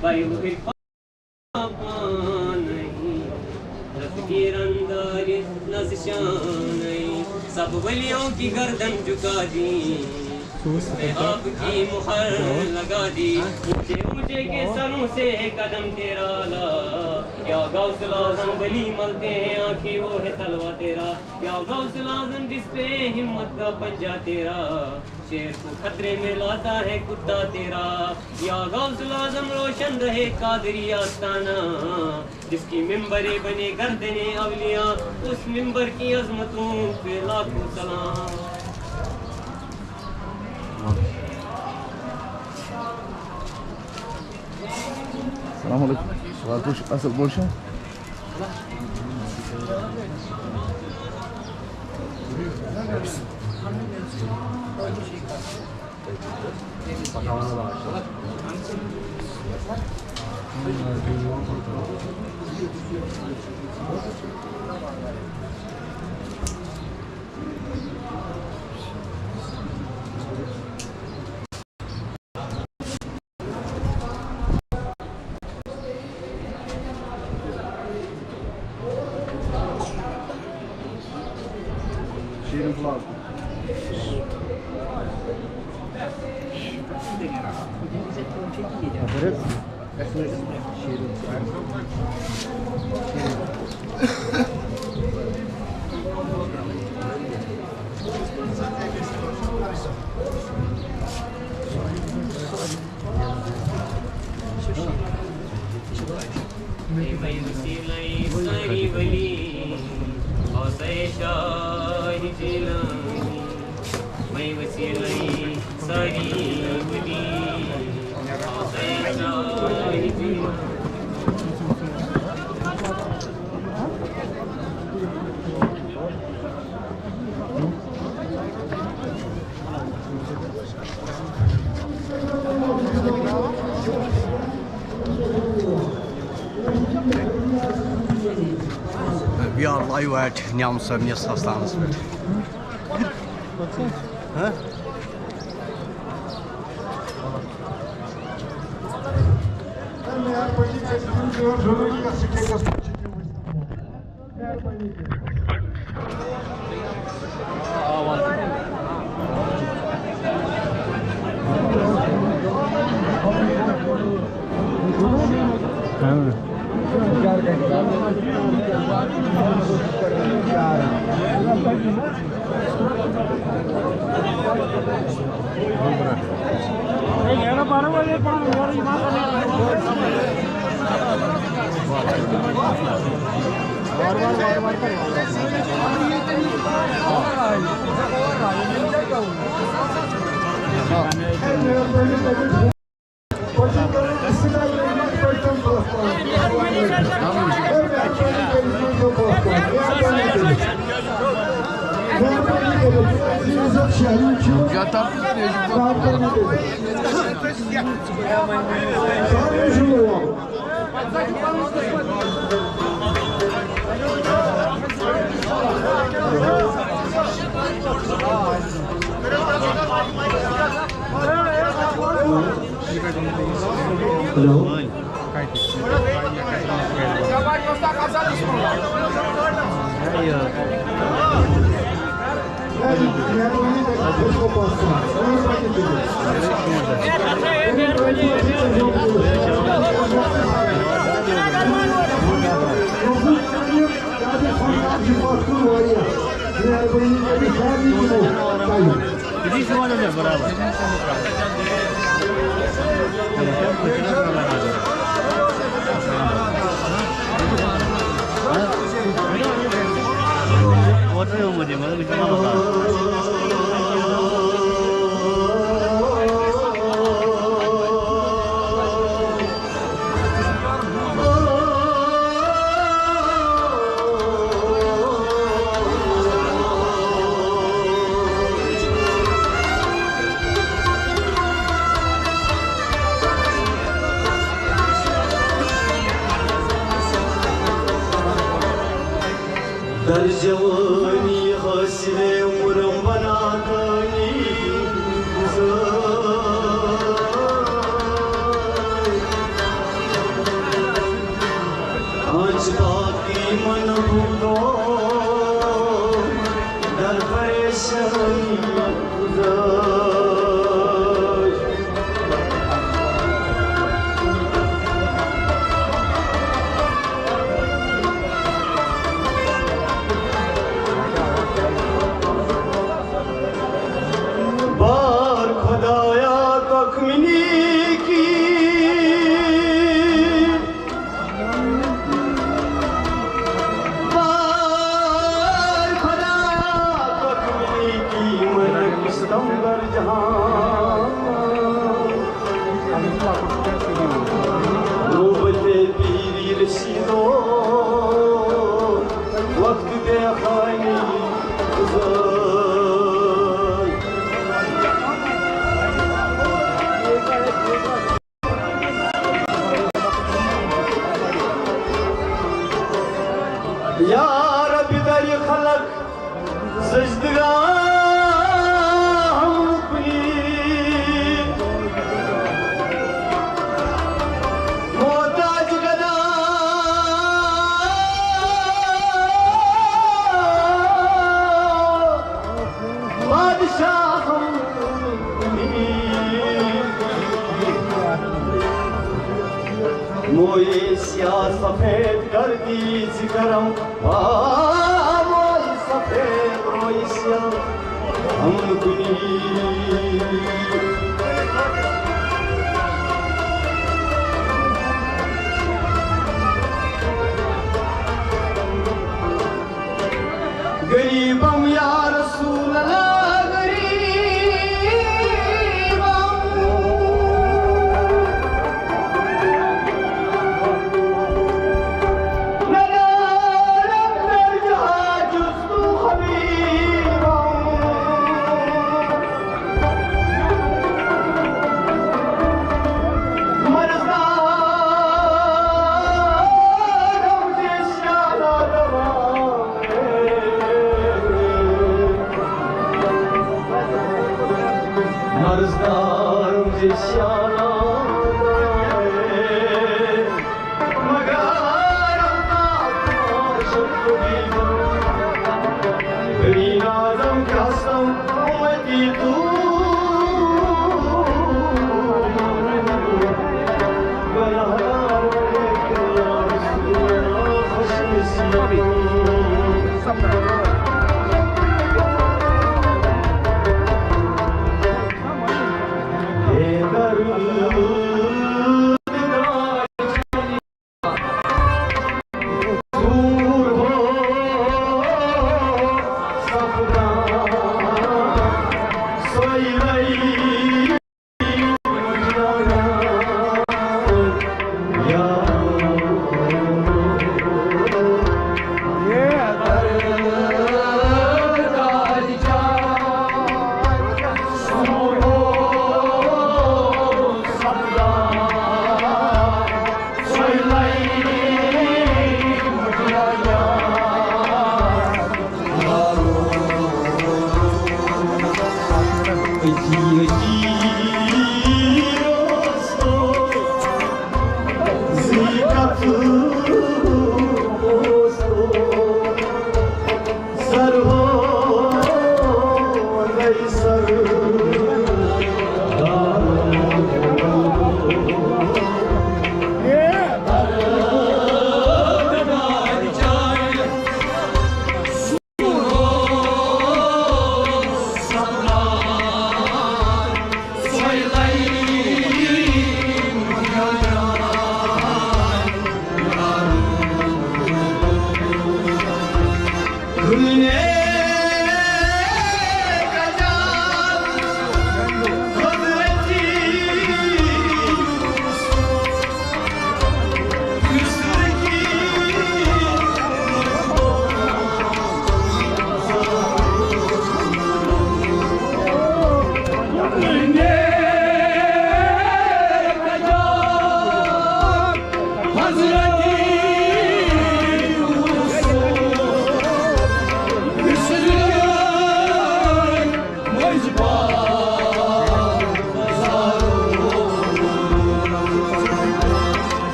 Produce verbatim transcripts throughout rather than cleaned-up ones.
بھائی، وہ پھر پاپا نہیں، رت کی رنداری نزشان نہیں، سب ولیوں کی گردن جھکا دی، اس میں آپ کی مہر لگا دی۔ اونچے اونچے کے سروں سے ہے قدم تیرا لا، یا غوث الاعظم ولی ملتے ہیں، آنکھیں وہ ہے تلوا تیرا، یا غوث الاعظم جس پہ ہمت کا پنجہ تیرا، شیر کو خطرے میں لاتا ہے کتا تیرا، یا غوث الاعظم روشن رہے قادری آستانہ، جس کی ممبر بنے گردن اولیاء، اس ممبر کی عظمتوں پہ لاکھوں سلام۔ السلام علیکم۔ وعلیکم السلام۔ اصل پٲٹھۍ چھا؟ اے وسیلہ ساری ولی، غوث شاہ جیلانی۔ اے وسیلہ ساری ولی، غوث Shah Jilani. We are live at نیام صٲبنِس آستانَس پٮ۪ٹھ۔ ہہ؟ ہیلو۔ مہربٲنی کٔرِتھ سارنٕے دِمو ٹایم۔ یہِ چھُ وَنان مےٚ برابر۔ اوترَے آمُت یہِ، مگر مےٚ چھُ ناو تام۔ در جوانی حاصل عمرم بنا دانی گزار۔ من بودو در پریشانی گذشت. بار خدایا تخمینی کی بار خدایا تخمینی کی من کستم در جہان. نوبت پیری رسیدو، وقت بے خانی گزار. یا رب، در خلق سجدگاہ ہم کنی. محتاج گدا بادشاہ ہم کنی. موئے سیاہ سفید کر دیجئے کرم، آ، موئے سفید، موئے سیاہ ہم کنی. غریبم یا رسول اللہ، غریبم. ندارم در جا جز تو حبیبم. مرزدارم ز شانا دوام. مرزدارم ز شانا دوام. مگر بری نازم کستم اومدی تو.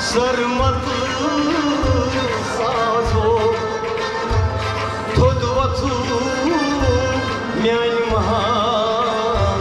سرمت سازو تھوٚد وۄتھو میانہِ مہارازو۔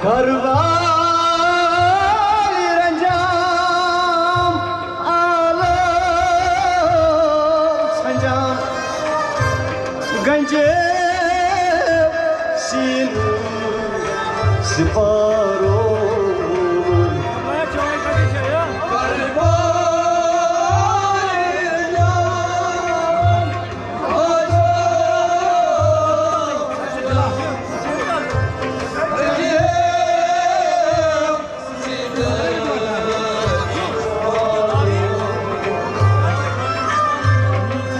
گرٛاوال رنجام آلو ژھنجام گنجہِ سیٖنہٕ سِپارو۔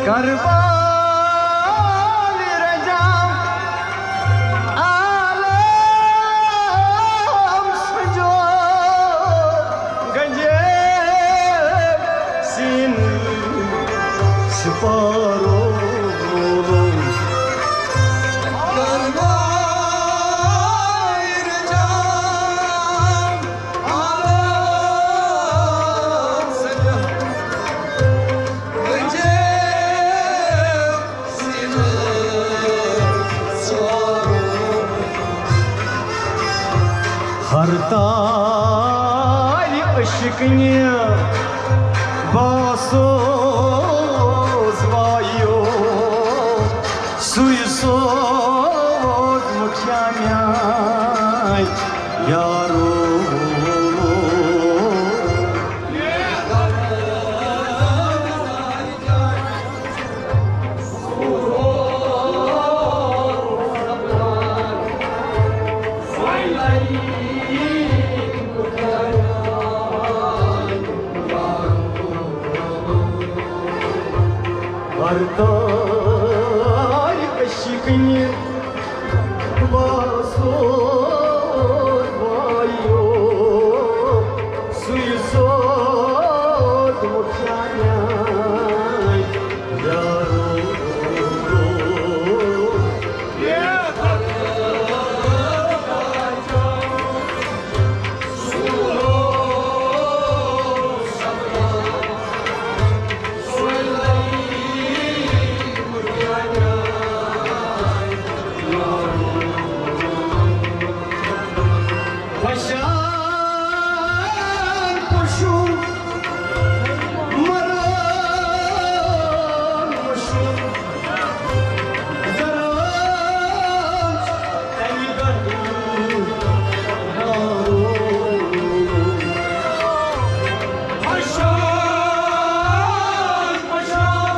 کربل رجا عالم سنجو گنجے سین سپارو. کربل رجا عالم سنجو گنجے سین سپارو. ہر تارِ عشقنہِ باسوز وایو، سُے سوز مُٹھیا میانہِ یارو. ہر تارِ عشقنہِ باسوز وایو، سُے سوز مُٹھیا میانہِ یارو. پشان پشو مران مشو دران تنگن. پشان پشان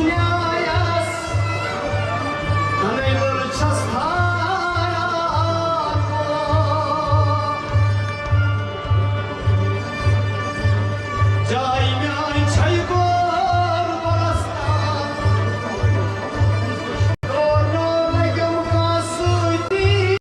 نیایس، ننہٕ وول چھس تھاران۔ جاے میٲنۍ چھے گور گۄلستان۔ گور نہٕ لگم کانٛہہ سۭتی۔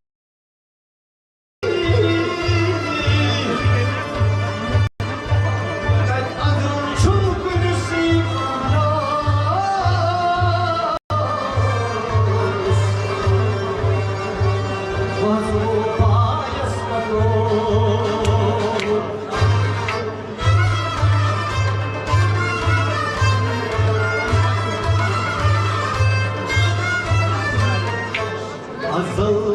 ازل